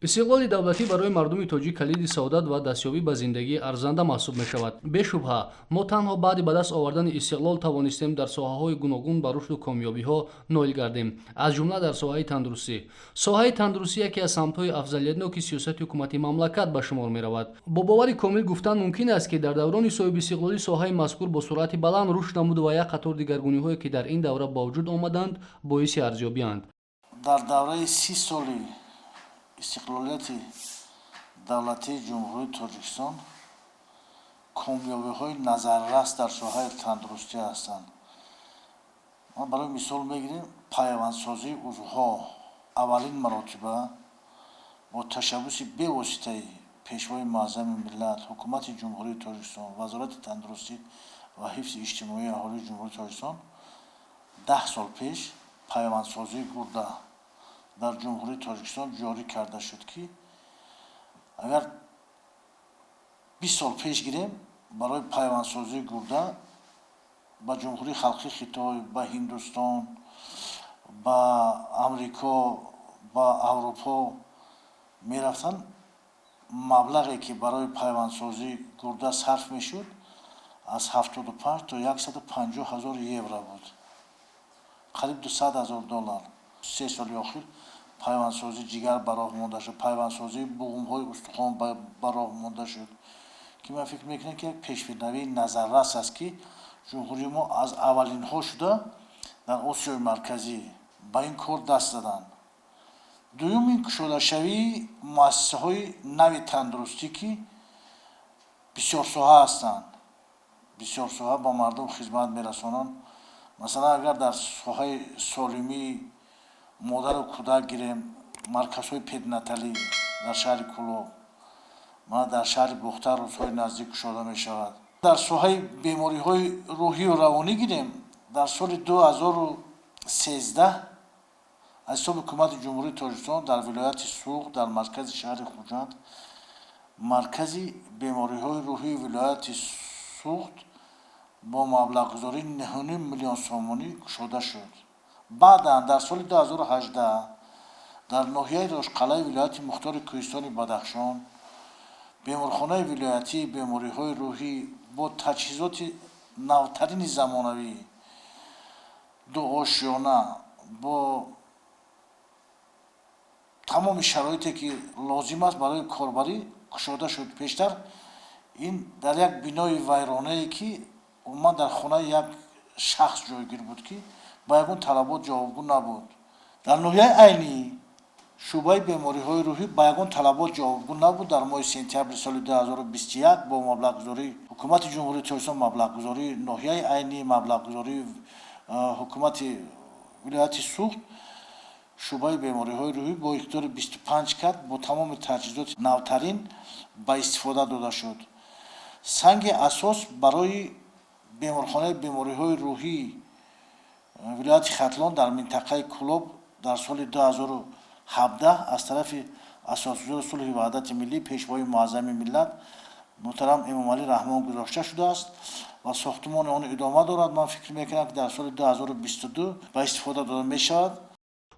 Истиқлоли давлатӣ барои мардуми тоҷик калиди саодат ва дастёбӣ ба зиндагии арзанда маҳсуб мешавад. Бешубҳа, мо танҳо баъди ба даст овардани истиқлол тавонистем дар соҳаҳои гуногун ба рушду комёбиҳо ноил гардем, аз ҷумла дар соҳаи тандурустӣ. Соҳаи тандурустӣ яке аз самтҳои афзалиятноки сиёсати ҳукумати мамлакат ба шумор меравад. Бо бовари комил гуфтан мумкин аст, ки дар даврони соҳибистиқлолӣ соҳаи мазкур бо суръати баланд рушд намуд ва як қатор дигаргуниҳое, ки дар ин давра ба вуҷуд омаданд, боиси арзёбианд. Дар давраи 30 соли истиқлолияти давлатии Ҷумҳурии Тоҷикистон комёбиҳои назаррас дар соҳаи тандурустӣ ҳастанд. Ман барои мисол мегирем пайвандсозии узвҳо. Аввалин маротиба бо ташаббуси бевоситаи Пешвои Муаззами миллат, Ҳукумати Ҷумҳурии Тоҷикистон, Вазорати тандурустӣ ва ҳифзи иҷтимоии аҳолии Ҷумҳурии Тоҷикистон 10 сол пеш пайвандсозии гурда дар Ҷумҳурии Тоҷикистон ҷорӣ карда шуд, ки агар 20 сол пеш гирем, барои пайвандсозии гурда ба Ҷумҳурии Халқии Хитой, ба Ҳиндустон, ба Амрико, ба Аврупо мерафтанд. Маблағе, ки барои пайвандсозии гурда сарф мешуд, аз 75 то 150 ҳазор евро буд, қариб 200 ҳазор доллар. 3 соли охир пайвандсозии ҷигар ба роҳ монда шуд, пайвандсозии буғумҳои устухон ба роҳ монда шуд, ки ман фикр мекунам, ки як пешбинавии назаррас аст, ки ҷумҳурии мо аз аввалинҳо шуда дар Осиёи Марказӣ ба ин кор даст заданд. Дуюм, ин кушодашавии муассисаҳои нави тандурустӣ, ки бисёрсоҳа ҳастанд, бисёрсоҳа ба мардум хизмат мерасонанд. Масалан, агар дар соҳаи солимии модару кӯдак гирем, марказҳои перинаталӣ дар шаҳри Кӯлоб, мана дар шаҳри Бохтар рӯзҳои наздик кушода мешавад. Дар соҳаи бемориҳои рӯҳию равонӣ гирем, дар соли 2013 аз ҳисоби Ҳукумати Ҷумҳурии Тоҷикистон дар вилояти Суғд, дар маркази шаҳри Хуҷанд, маркази бемориҳои рӯҳии вилояти Суғд бо маблағгузории 9 миллион сомонӣ кушода шуд. Баъдан дар соли 2018 дар ноҳияи Рошқалаи вилояти Мухтори Кӯҳистони Бадахшон беморхонаи вилоятии бемориҳои рӯҳӣ бо таҷҳизоти навтарини замонавӣ, дуошёна, бо тамоми шароите, ки лозим аст барои корбарӣ, кушода шуд. Пештар ин дар як бинои вайронае, ки умуман дар хонаи як шахс ҷойгир буд, ки ба ягон талабот ҷавобгӯ набуд. Дар ноҳияи Айнӣ шӯъбаи бемориҳои рӯҳӣ ба ягон талабот ҷавобгӯ набуд. Дар моҳи сентябри соли 2021 бо маблағгузории Ҳукумати Ҷумҳурии Тоҷикистон, маблағгузории ноҳияи Айнӣ, маблағгузории ҳукумати вилояти Суғд шӯъбаи бемориҳои рӯҳӣ бо иқтидори 25 кат, бо тамоми таҷҳизоти навтарин ба истифода дода шуд. Санги асос барои беморхонаи бемориҳои рӯҳии вилояти Хатлон дар минтақаи Кӯлоб дар соли 2017 аз тарафи Асосгузори сулҳи ваҳдати миллӣ, Пешвои Муаззами миллат муҳтарам Эмомалӣ Раҳмон гузошта шудааст ва сохтумони он идома дорад. Ман фикр мекунам, ки дар соли 2022 ба истифода дода мешавад.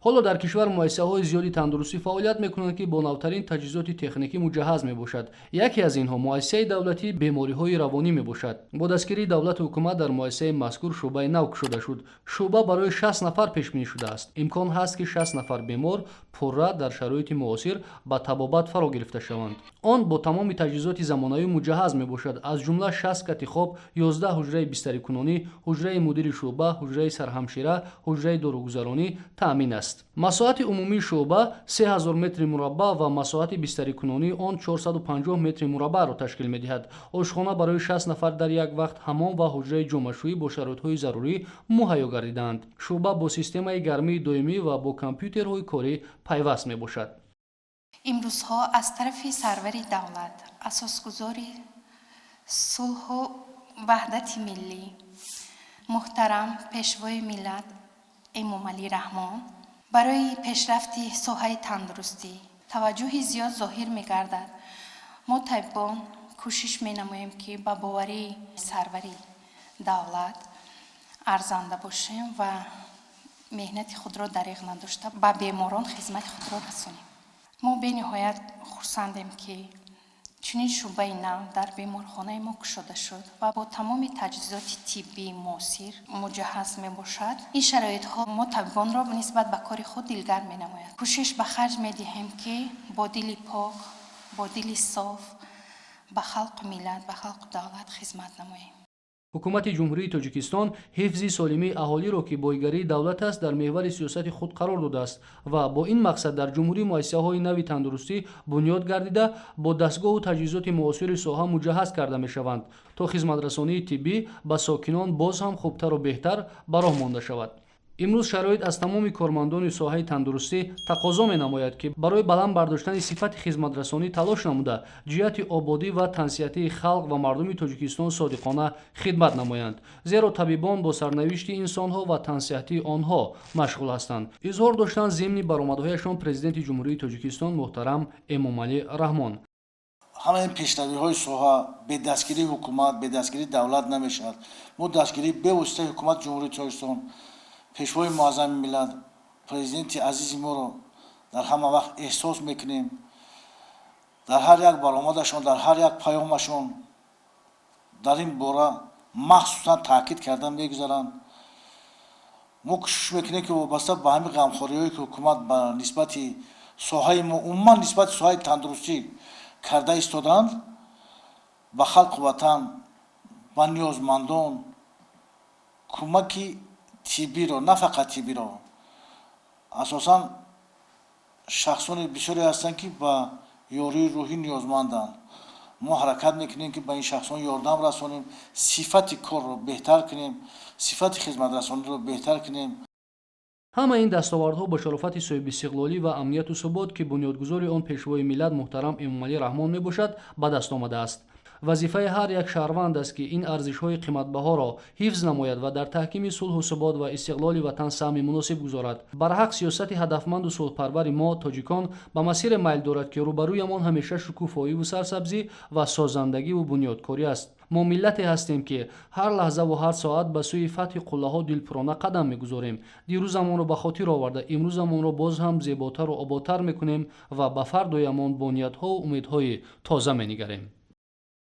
Ҳоло дар кишвар муассисаҳои зиёди тандурустӣ фаъолият мекунанд, ки бо навтарин таҷҳизоти техникӣ муҷаҳҳаз мебошад. Яке аз инҳо муассисаи давлатии бемориҳои равонӣ мебошад. Бо дастгирии давлату ҳукумат дар муассисаи мазкур шӯъбаи нав кушода шуд. Шӯъба барои 60 нафар пешбинӣ шудааст. Имкон ҳаст, ки 60 нафар бемор пурра дар шароити муосир ба табобат фаро гирифта шаванд. Он бо тамоми таҷҳизоти замонавӣ муҷаҳҳаз мебошад, аз ҷумла 60 кати хоб, 11 ҳуҷраи бистарикунонӣ, ҳуҷраи мудири шӯъба, ҳуҷраи сарҳамшира, ҳуҷраи доругузаронӣ таъмин аст. Масоҳати умумии шӯъба 3000 метри мураббаъ ва масоҳати бистарикунонии он 450 метри мураббаъро ташкил медиҳад. Ошхона барои 60 нафар дар як вақт, ҳаммом ва ҳуҷраи ҷомашӯӣ бо шароитҳои зарурӣ муҳайё гардидаанд. Шӯъба бо системаи гармии доимӣ ва бо компютерҳои корӣ пайваст мебошад. Имрӯзҳо аз тарафи сарвари давлат, асосгузори сулҳу ваҳдати миллӣ, муҳтарам Пешвои миллат Эмомалӣ Раҳмон барои пешрафти соҳаи тандурустӣ таваҷҷӯҳи зиёд зоҳир мегардад. Мо, табибон, кӯшиш менамоем, ки ба боварии сарвари давлат арзанда бошем ва меҳнати худро дареғ надошта, ба беморон хизмати худро расонем. Мо бениҳоят хурсандем, ки чунин шӯъбаи нав дар беморхонаи мо кушода шуд ва бо тамоми таҷҳизоти тиббии муосир муҷаҳҳаз мебошад. Ин шароитҳо мо табибонро нисбат ба кори худ дилгарм менамояд. Кӯшиш ба харҷ медиҳем, ки бо дили пок, бо дили соф ба халқу миллат, ба халқу давлат хизмат намоем. Ҳукумати Ҷумҳурии Тоҷикистон ҳифзи солимии аҳолиро, ки бойгарии давлат аст, дар меҳвари сиёсати худ қарор додааст ва бо ин мақсад дар ҷумҳурӣ муассисаҳои нави тандурустӣ бунёд гардида, бо дастгоҳу таҷҳизоти муосири соҳа муҷаҳҳаз карда мешаванд, то хизматрасонии тиббӣ ба сокинон боз ҳам хубтару беҳтар ба роҳ монда шавад. Имрӯз шароит аз тамоми кормандони соҳаи тандурустӣ тақозо менамояд, ки барои баланд бардоштани сифати хизматрасонӣ талош намуда, ҷиҳати ободӣ ва тансиҳатии халқ ва мардуми Тоҷикистон содиқона хидмат намоянд, зеро табибон бо сарнавишти инсонҳо ва тансиҳатии онҳо машғул ҳастанд, изҳор доштанд зимни баромадҳояшон Президенти Ҷумҳурии Тоҷикистон муҳтарам Эмомалӣ Раҳмон. Ҳамаи ин пешравиҳои соҳа бе дастгирии ҳукумат, бе дастгирии давлат намешавад. Мо дастгирии бевоситаи Ҳукумати Ҷумҳурии Тоҷикистон, Пешвои муаззами миллат, Президенти азизи моро дар ҳама вақт эҳсос мекунем. Дар ҳар як баромадашон, дар ҳар як паёмашон дар ин бора махсусан таъкид кардан мегузаранд. Мо кӯшиш мекунем, ки вобаста ба ҳамин ғамхориҳое, ки ҳукумат ба нисбати соҳаи мо, умуман нисбати соҳаи тандурустӣ карда истодаанд, ба халқу ватан, ба ниёзмандон кӯмаки тиббиро, на фақат тиббиро, асосан шахсони бисёре ҳастанд, ки ба ёрии рӯҳӣ ниёзманданд, мо ҳаракат мекунем, ки ба ин шахсон ёрдам расонем, сифати корро беҳтар кунем, сифати хизматрасониро беҳтар кунем. Ҳамаи ин дастовардҳо ба шарофати соҳибистиқлолӣ ва амнияту субот, ки бунёдгузори он Пешвои миллат муҳтарам Эмомалӣ Раҳмон мебошад, ба даст омадааст. Вазифаи ҳар як шаҳрванд аст, ки ин арзишҳои қиматбаҳоро ҳифз намояд ва дар таҳкими сулҳу субот ва истиқлоли ватан саҳми муносиб гузорад. Барҳақ, сиёсати ҳадафманду сулҳпарвари мо, тоҷикон, ба масире майл дорад, ки рӯбарӯямон ҳамеша шукуфоиву сарсабзӣ ва созандагиву бунёдкорӣ аст. Мо миллате ҳастем, ки ҳар лаҳзаву ҳар соат ба сӯи фатҳи қуллаҳо дилпурона қадам мегузорем. Дирӯзамонро ба хотир оварда, имрӯзамонро боз ҳам зеботару ободтар мекунем ва ба фардоямон бо ниятҳову умедҳои тоза менигарем.